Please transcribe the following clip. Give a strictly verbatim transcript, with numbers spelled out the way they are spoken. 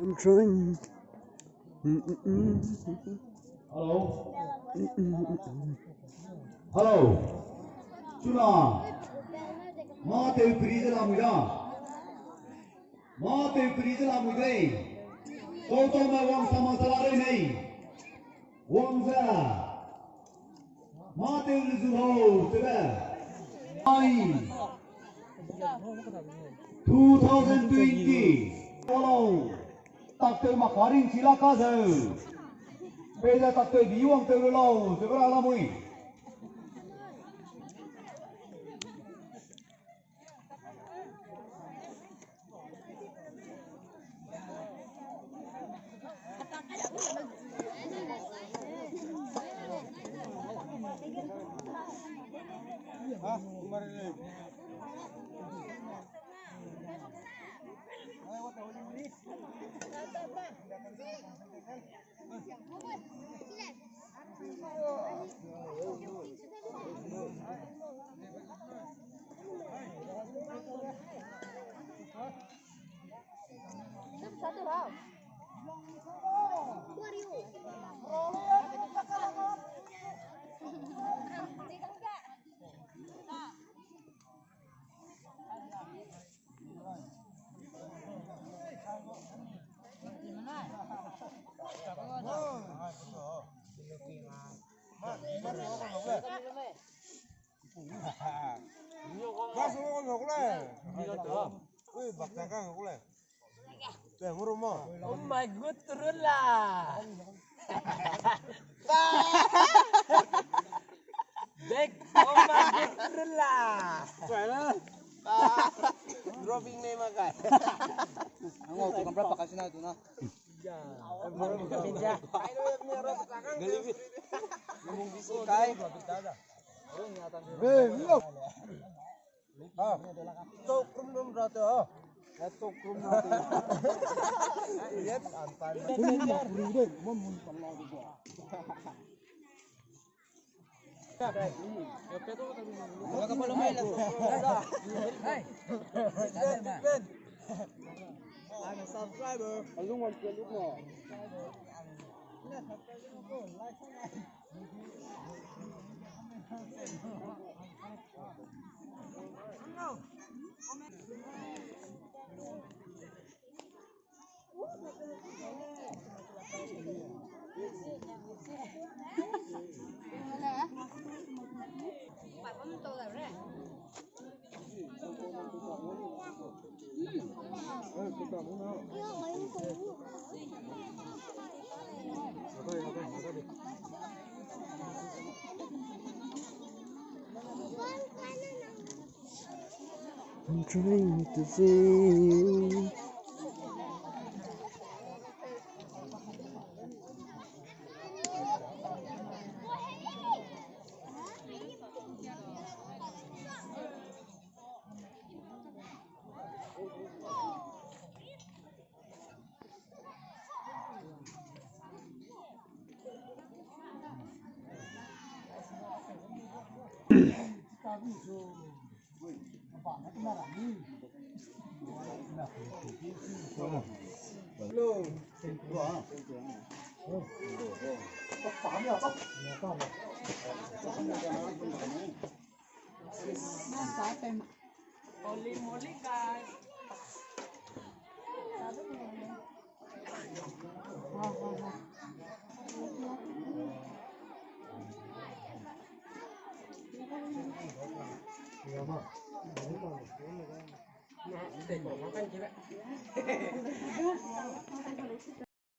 I'm trying. Mm, mm, mm. Hello. Mm, mm, mm, mm. Hello. Chuna. Ma teu pri ze lamui da. Ma teu pri ze lamui dei. Tau tau me wang sama sala rei nei. Wang ze. Ma teu le zu lau tebe. Ai. Two thousand twenty. Lau. Tak teu ma karing chi la ka zeu. Pei ze tak teu di wang teu le lau tebe ra lamui. Oh my God, Turula! Dek, oh my God, Turula! Dropping name akai. Ang au tu kampra pakasi na tu na. Ya. Kai. Hey, yo. Ah, tok rum rum ra te, ah. Ya, tok rum ra te. Yes, antai. Rum rum ra te, rum rum ra te. Hey. I'm a subscriber. I'm trying to see. Holy moly, guys.